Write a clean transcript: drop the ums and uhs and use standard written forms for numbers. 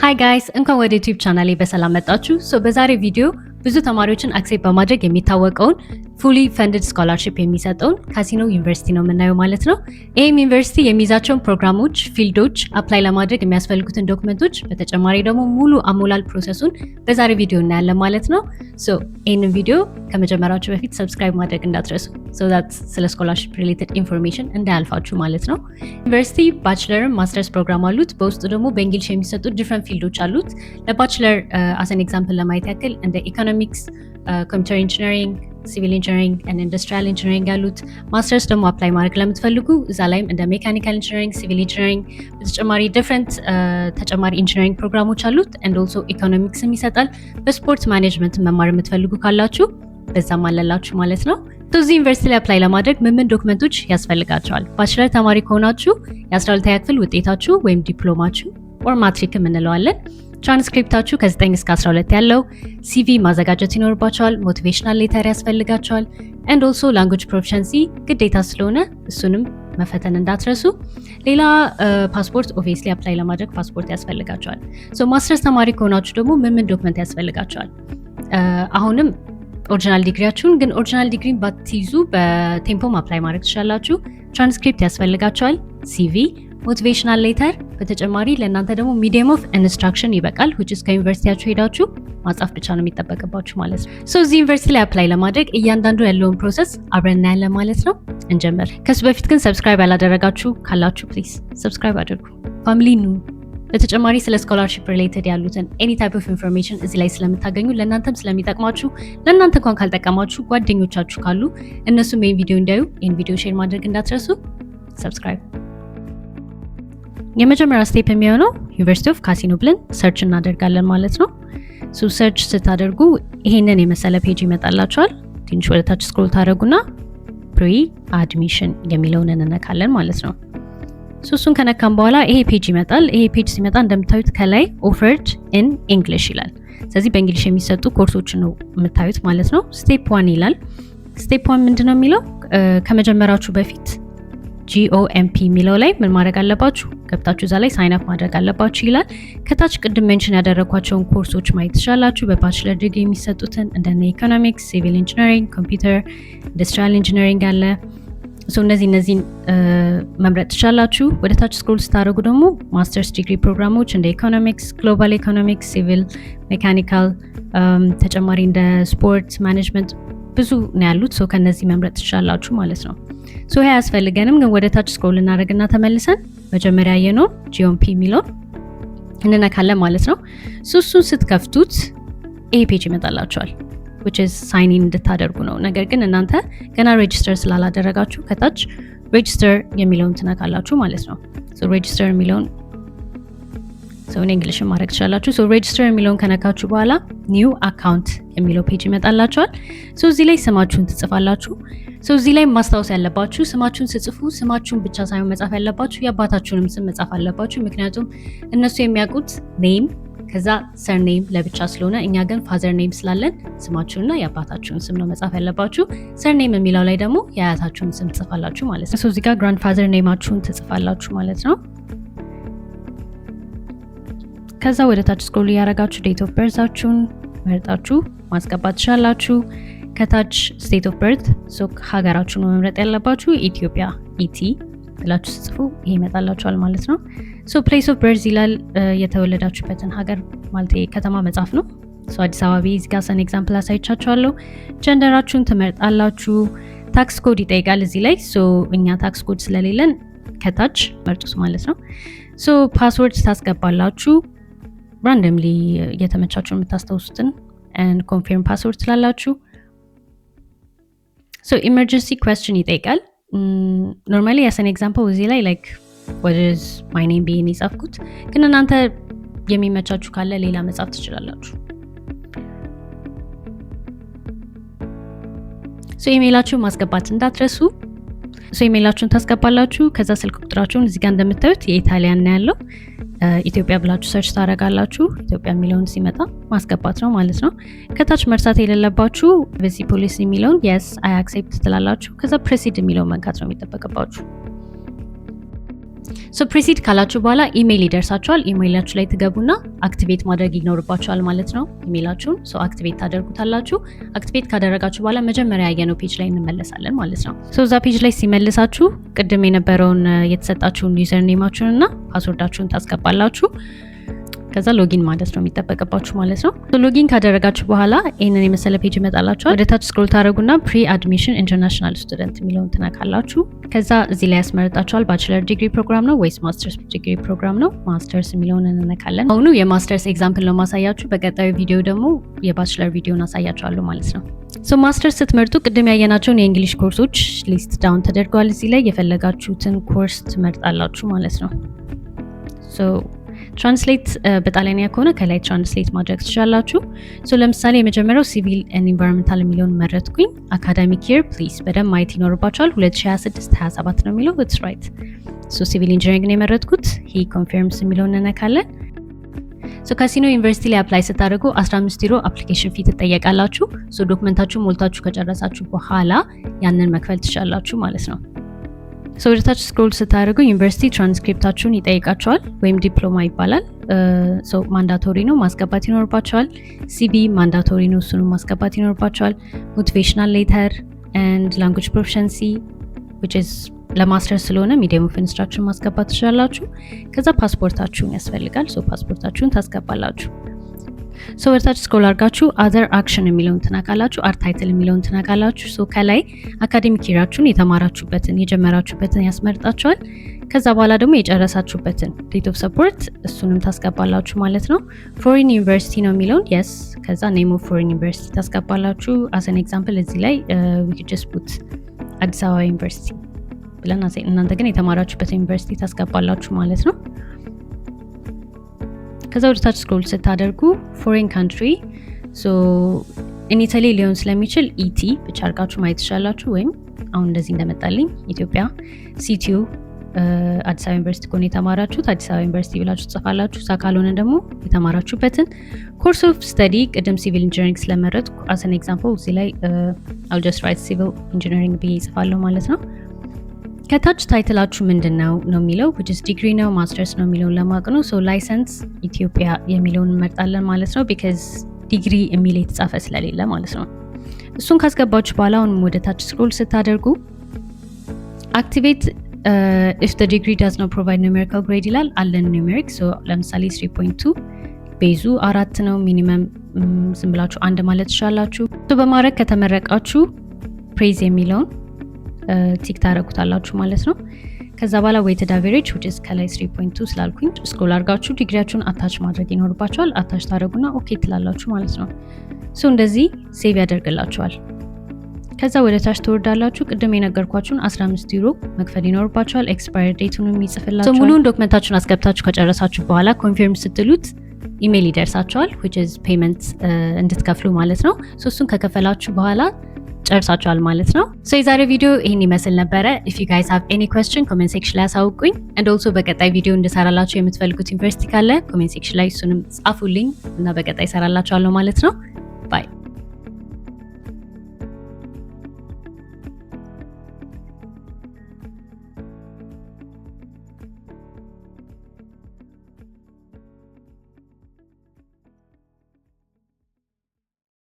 Hi guys፣ እንኳን ወደ YouTube ቻናሌ በሰላም መጣችሁ። So በዛሬ ቪዲዮ ብዙ ተማሪዎችን accept በማድረግ የሚታወቀውን fully funded scholarship የሚሰጠውን ካሲኖ ዩኒቨርሲቲ ነው የምናየው ማለት ነው። ይህም ዩኒቨርሲቲ የሚይዛቸውን ፕሮግራሞች፣ field ኦች፣ apply ለማድረግ የሚያስፈልጉትን document ኦች፣ በተጨማሪ ደግሞ ሙሉ አሞላል process ኡን በዛሬ ቪዲዮ እናያለን ማለት ነው። So ይህንን ቪዲዮ ከመጀመራችሁ በፊት subscribe ማድረግ እንዳትረሱ፣ so that ስለ scholarship related information እንዳያልፋችሁ ማለት ነው። ዩኒቨርሲቲ bachelor ም masters ፕሮግራም አሉት። በውስጡ ደግሞ በ English የሚሰጡ different field ኦች አሉት። ለ bachelor as an example ለማየት ያክል እንደ economics፣ computer engineering፣ civil engineering፣ industrial engineering ያሉት። ማስተርስ ደግሞ apply ማድረግ ለምትፈልጉ እዛ ላይም እንደ mechanical engineering፣ civil engineering በተጨማሪ different ተጨማሪ engineering ፕሮግራሞች አሉት። And also economics ም ይሰጣል። በ sport management መማር የምትፈልጉ ካላችሁ በዛም አለላችሁ ማለት ነው። እዚህ ዩኒቨርሲቲ ላይ apply ለማድረግ ምን ምን document ኦች ያስፈልጋቸዋል? Bachelor ተማሪ ከሆናችሁ የ12ኛ ክፍል ውጤታችሁ ወይም ዲፕሎማችሁ or ማትሪክም እንለዋለን፣ ትራንስክሪፕታችሁ ከ9 እስከ 12 ያለው፣ CV ማዘጋጀት ይኖርባቸዋል። Motivational letter ያስፈልጋቸዋል። And also language proficiency ግዴታ ስለሆነ እሱንም መፈተን እንዳትረሱ። ሌላ ፓስፖርት፣ obviously apply ለማድረግ ፓስፖርት ያስፈልጋቸዋል። So masters ተማሪ ከሆናችሁ ደግሞ ምን ምን document ያስፈልጋቸዋል? አሁንም original ዲግሪያችሁን፣ ግን original ዲግሪን ባትይዙ በ tempo ም apply ማድረግ ትችላላችሁ። ትራንስክሪፕት ያስፈልጋቸዋል፣ CV፣ motivational letter፣ በተጨማሪ ለእናንተ ደግሞ medium of instruction ይበቃል። Which is ከዩኒቨርሲቲያችሁ ሄዳችሁ ማጻፍ ብቻ ነው የሚጠበቅባችሁ ማለት ነው። So እዚህ ዩኒቨርሲቲ ላይ apply ለማድረግ እያንዳንዱ ያለውን process አብረን እናያለን ማለት ነው። እንጀምር። ከሱ በፊት ግን subscribe ያላደረጋችሁ ካላችሁ please subscribe አድርጉ። Family ኑ። በተጨማሪ ስለ scholarship related ያሉትን any type of information እዚህ ላይ ስለምታገኙ ለእናንተም ስለሚጠቅማችሁ፣ ለእናንተ እንኳን ካልጠቀማችሁ ጓደኞቻችሁ ካሉ እነሱም ይህን ቪዲዮ እንዲያዩ ይህን ቪዲዮ share ማድረግ እንዳትረሱ። Subscribe። የመጀመሪያው step የሚሆነው University of Cassino ብለን search እናደርጋለን ማለት ነው። So search ስታደርጉ ይሄንን የመሰለ page ይመጣላችኋል። ትንሽ ወደ ታች scroll ታደርጉና pre admission የሚለውን እንነካለን ማለት ነው። So እሱን ከነካን በኋላ ይሄ page ይመጣል። ይሄ page ሲመጣ እንደምታዩት ከላይ offered in English ይላል። ስለዚህ በ English የሚሰጡ ኮርሶችን ነው የምታዩት ማለት ነው። Step one ይላል። Step one ምንድን ነው የሚለው? ከመጀመራችሁ በፊት GOMP የሚለው ላይ ምን ማድረግ አለባችሁ? ገብታችሁ እዛ ላይ sign up ማድረግ አለባችሁ ይላል። ከታች ቅድም mention ያደረኳቸውን ኮርሶች ማየት ትችላላችሁ። በ bachelor ዲግሪ የሚሰጡትን እንደነ economics፣ civil engineering፣ computer፣ industrial engineering አለ። So እነዚህን መምረጥ ትችላላችሁ። ወደ ታች scroll ስታደርጉ ደግሞ ማስተርስ ዲግሪ ፕሮግራሞች እንደ economics፣ global economics፣ civil፣ mechanical፣ ተጨማሪ እንደ sport management ብዙ ነው ያሉት። So ከነዚህ መምረጥ ትችላላችሁ ማለት ነው። So ይሄ አያስፈልገንም፣ ግን ወደ ታች scroll እናደርግና ተመልሰን መጀመሪያ ያየነው GOMP የሚለውን እንነካለን ማለት ነው። So እሱን ስትከፍቱት ይሄ page ይመጣላችኋል፣ which is sign in እንድታደርጉ ነው። ነገር ግን እናንተ ገና register ስላላደረጋችሁ ከታች register የሚለውን ትነካላችሁ ማለት ነው። So register የሚለውን so in English ማድረግ ትችላላችሁ። So register የሚለውን ከነካችሁ በኋላ new account የሚለው page ይመጣላችኋል። So እዚህ ላይ ስማችሁን ትጽፋላችሁ። So እዚህ ላይ ማስታወስ ያለባችሁ ስማችሁን ስትጽፉ ስማችሁን ብቻ ሳይሆን መጻፍ ያለባችሁ የአባታችሁንም ስም መጻፍ አለባችሁ። ምክንያቱም እነሱ የሚያውቁት name ከዛ surname ለብቻ ስለሆነ እኛ ግን father name ስላለን ስማችሁንና የአባታችሁን ስም ነው መጻፍ ያለባችሁ። Surname የሚለው ላይ ደግሞ የአያታችሁን ስም ትጽፋላችሁ ማለት ነው። So እዚህ ጋር grandfather name ኣችሁን ትጽፋላችሁ ማለት ነው። ከዛ ወደ ታች scroll እያደረጋችሁ date of birth ኣችሁን መርጣችሁ ማስገባት ትችላላችሁ። ከታች state of birth ሀገራችሁን መምረጥ ያለባችሁ፣ ኢትዮጵያ ET ብላችሁ ስትጽፉ ይሄ ይመጣላችኋል ማለት ነው። So place of birth ይላል፣ የተወለዳችሁበትን ሀገር ማለት ከተማ መጻፍ ነው። So አዲስ አበባ ብዬ እዚህ ጋር as an example አሳይቻችኋለሁ። Gender ኣችሁን ትመርጣላችሁ። Tax code ይጠይቃል እዚህ ላይ። So እኛ tax code ስለሌለን ከታች መርጡት ማለት ነው። So password ታስገባላችሁ፣ randomly የተመቻችሁ የምታስታውሱትን፣ and confirm password ትላላችሁ። So emergency question ይጠይቃል። Normally as an example እዚህ ላይ like "What is my name?" ብዬ ነው የጻፍኩት፣ ግን እናንተ የሚመቻችሁ ካለ ሌላ መጻፍ ትችላላችሁ። So ኢሜይላችሁን ማስገባት እንዳትረሱ። So ኢሜይላችሁን ታስገባላችሁ። ከዛ ስልክ ቁጥራችሁን እዚህ ጋር እንደምታዩት የኢታሊያን ነው ያለው። ኢትዮጵያ ብላችሁ search ታደርጋላችሁ። ኢትዮጵያ የሚለውን ሲመጣ ማስገባት ነው ማለት ነው። ከታች መርሳት የሌለባችሁ privacy policy የሚለውን "Yes, I accept" ትላላችሁ። ከዛ proceed የሚለውን መንካት ነው የሚጠበቅባችሁ። So proceed ካላችሁ በኋላ ኢሜይል ይደርሳችኋል። ኢሜይላችሁ ላይ ትገቡና activate ማድረግ ይኖርባችኋል ማለት ነው። ኢሜይላችሁን so activate ታደርጉታላችሁ። Activate ካደረጋችሁ በኋላ መጀመሪያ ያየነው page ላይ እንመለሳለን ማለት ነው። So እዛ page ላይ ሲመልሳችሁ ቅድም የነበረውን የተሰጣችሁን username ኣችሁን እና password ኣችሁን ታስገባላችሁ። ከዛ login ማለት ነው የሚጠበቅባችሁ ማለት ነው። Login ካደረጋችሁ በኋላ ይህንን የመሰለ page ይመጣላችኋል። ወደ ታች scroll ታደረጉና pre admission international student የሚለውን ትነካላችሁ። ከዛ እዚህ ላይ ያስመርጣችኋል። Bachelor degree program ነው ወይስ masters degree program ነው? ማስተርስ የሚለውን እንነካለን። አሁኑ የ masters example ነው ማሳያችሁ። በቀጣዩ ቪዲዮ ደግሞ የ bachelor ቪዲዮን አሳያችኋለሁ ማለት ነው። So masters ስትመርጡ ቅድም ያየናቸውን የ English ኮርሶች list down ተደርገዋል። እዚህ ላይ የፈለጋችሁትን ኮርስ ትመርጣላችሁ ማለት ነው። So translate በጣሊያንኛ ከሆነ ከላይ translate ማድረግ ትችላላችሁ። So ለምሳሌ የመጀመሪያው civil and environmental የሚለውን መረጥኩኝ። Academic year please በደንብ ማየት ይኖርባችኋል። 2026 27 ነው የሚለው፣ it's right። So civil engineering ነው የመረጥኩት። He confirms የሚለውን እንነካለን። So ካሲኖ ዩኒቨርሲቲ ላይ apply ስታደርጉ 15 ዩሮ application fee ትጠየቃላችሁ። So document ኣችሁ ሞልታችሁ ከጨረሳችሁ በኋላ ያንን መክፈል ትችላላችሁ ማለት ነው። So ወደታች scroll ስታደርጉ ዩኒቨርሲቲ ትራንስክሪፕታችሁን ይጠይቃችኋል ወይም ዲፕሎማ ይባላል። So mandatory ነው፣ ማስገባት ይኖርባችኋል። CV mandatory ነው፣ እሱንም ማስገባት ይኖርባችኋል። Motivational letter and language proficiency, which is ለ masters ስለሆነ medium of instruction ማስገባት ትችላላችሁ። ከዛ ፓስፖርታችሁን ያስፈልጋል። So ፓስፖርታችሁን ታስገባላችሁ። So ወደታች scroll አድርጋችሁ other action የሚለውን ትነካላችሁ። Add title የሚለውን ትነካላችሁ። So ከላይ academic year ኣችሁን፣ የተማራችሁበትን፣ የጀመራችሁበትን ያስመርጣችኋል። ከዛ በኋላ ደግሞ የጨረሳችሁበትን date of support እሱንም ታስገባላችሁ ማለት ነው። Foreign university ነው የሚለውን yes፣ ከዛ name of foreign university ታስገባላችሁ። As an example እዚህ ላይ we just put አዲስ አበባ ዩኒቨርሲቲ ብለን፣ እናንተ ግን የተማራችሁበት ዩኒቨርሲቲ ታስገባላችሁ ማለት ነው። ከዛ ወደ ታች scroll ስታደርጉ foreign country in Italy ሊሆን ስለሚችል ET ብቻ አድርጋችሁ ማየት ትችላላችሁ። ወይም አሁን እንደዚህ እንደመጣልኝ ኢትዮጵያ፣ city ው አዲስ አበባ ዩኒቨርሲቲ ከሆነ የተማራችሁት አዲስ አበባ ዩኒቨርሲቲ ብላችሁ ትጽፋላችሁ። እዛ ካልሆነ ደግሞ የተማራችሁበትን። Course of study ቅድም civil engineering ስለመረጥኩ as an example እዚህ ላይ I'll just write civil engineering ብዬ ይጽፋለሁ ማለት ነው። ከታች title ኣችሁ ምንድን ነው ነው የሚለው፣ which is ዲግሪ ነው ማስተርስ ነው የሚለውን ለማወቅ ነው። So license ኢትዮጵያ የሚለውን እንመርጣለን ማለት ነው፣ because ዲግሪ የሚል የተጻፈ ስለሌለ ማለት ነው። እሱን ካስገባችሁ በኋላ አሁንም ወደ ታች scroll ስታደርጉ activate if the degree does not provide numerical grade ይላል። አለን numeric። So ለምሳሌ 3.2፣ base ኡ 4 ነው። Minimum ዝም ብላችሁ አንድ ማለት ትችላላችሁ። በማድረግ ከተመረቃችሁ praise የሚለውን tick ታደረጉታላችሁ ማለት ነው። ከዛ በኋላ weighted average, which is ከላይ 3.2 ስላልኩኝ scroll አድርጋችሁ ዲግሪያችሁን attach ማድረግ ይኖርባችኋል። Attach ታደረጉና okay ትላላችሁ ማለት ነው። So እንደዚህ save ያደርግላችኋል። ከዛ ወደ ታች ትወርዳላችሁ። ቅድም የነገርኳችሁን 15 ዩሮ መክፈል ይኖርባችኋል። Expire date ኡንም ይጽፍላችኋል። ሙሉውን document ኣችሁን አስገብታችሁ ከጨረሳችሁ በኋላ confirm ስትሉት ኢሜይል ይደርሳችኋል፣ which is payment እንድትከፍሉ ማለት ነው። So እሱን ከከፈላችሁ በኋላ ጨርሳችኋል ማለት ነው። So የዛሬው ቪዲዮ ይህን ይመስል ነበረ። If you guys have any question comment section ላይ አሳውቁኝ። And also በቀጣይ ቪዲዮ እንድሰራላችሁ የምትፈልጉት ዩኒቨርሲቲ ካለ comment section ላይ እሱንም ጻፉልኝ እና በቀጣይ እሰራላችኋለሁ ማለት ነው።